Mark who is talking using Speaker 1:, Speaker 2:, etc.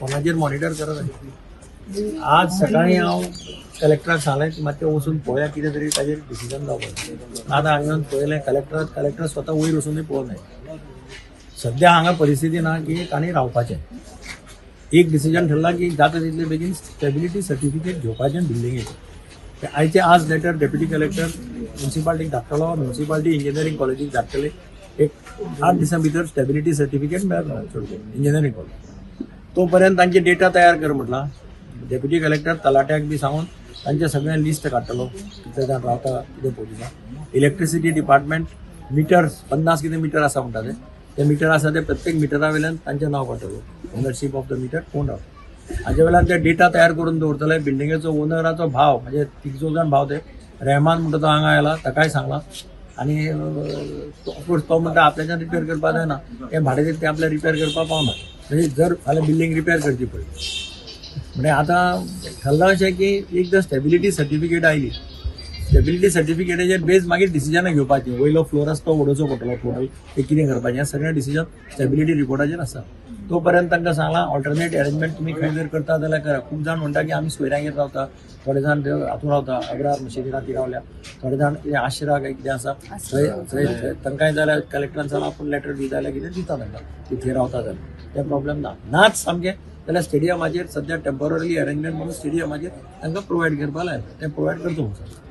Speaker 1: फोनाचेर मॉनिटर करत आसा. आज सकाळी हांव कलेक्टराक सांगलें की मातशें वचून पळोवया, कितें तरी ताजेर डिसिजन जावपाक. आतां हांगा येवन पळयलें, कलेक्टर स्वता वयर वचूनय पळोवंक जाय. सद्या हांगा परिस्थिती ना की तांणी रावपाचें. एक डिसिजन ठरला की जाता तितले बेगीन स्टेबिलिटी सर्टिफिकेट घेवपाचें बिल्डिंगेचें. ते आयचे आज लेटर डेप्युटी कलेक्टर म्युन्सिपाल्टीक धाडटलो, म्युन्सिपाल्टी इंजिनियरींग कॉलेजीक धाडटले. एक 8 दिसां भितर स्टेबिलिटी सर्टिफिकेट मेळटलो चड करून इंजिनियरींग कॉलेज. तो पर्यंत तांचे डेटा तयार कर म्हटलां. डेप्युटी कलेक्टर तलाट्याक बी सांगून तांचे सगळें लिस्ट काडटलो, कितले जाण रावता, कितें पोजिशन. इलेक्ट्रिसिटी डिपार्टमेंट मिटर्स, 50 कितें मिटर आसा म्हणटा ते, ते मिटर आसा, ते प्रत्येक मिटरा वयल्यान तांचें नांव काडटलो, ओनरशीप ऑफ the metre कोण रावता. हाजे वयल्यान ते डेटा तयार करून दवरतले. बिल्डिंगेचो ओनराचो भाव, म्हणजे तिग चौग जाण भाव, ते रेहमान म्हणटा तो हांगा आयला, ताकाय सांगलां. आनी ऑफकोर्स तो म्हणटा आपल्याच्यान रिपेर करपाक जायना, तें भाडें दिता ते आपल्याक रिपेर करपाक पावना. म्हणजे जर फाल्यां बिल्डींग रिपेर करची पडली म्हणजे आतां ठरलां अशें की एकदां स्टेबिलिटी सर्टिफिकेट आयली, स्टेबिलिटी सर्टिफिकेटाचेर बेज मागीर डिसिजनां घेवपाची. वयलो फ्लोर आसा तो उडोवचो पडटलो टोटल, ते कितें करपाचें, हें सगळें डिसिजन स्टेबिलिटी रिपोर्टाचेर आसा. तो पर्यंत तांकां सांगलां, ऑल्टरनेट अरेंजमेंट तुमी खंय जर करता जाल्यार करा. खूब जाण म्हणटा की आमी सोयऱ्यांगेर रावता, थोडे जाण ते हातूंत रावता, अब्रार मशिदीर ती रावल्या, थोडे जाण कितें आश्रा काय कितें आसा थंय थंय थंय तांकांय जाल्यार कलेक्टरान सांगलां, आपूण लेटर दिता जाल्यार कितें दिता तांकां, ती थंय रावता जाल्यार ते प्रॉब्लेम ना. नाच सामकें जाल्यार स्टेडियमाचेर सद्या टेंपररी अरेंजमेंट म्हणून स्टेडियमाचेर तांकां प्रोवायड करपाक लायता, तें प्रोवायड करता म्हणून.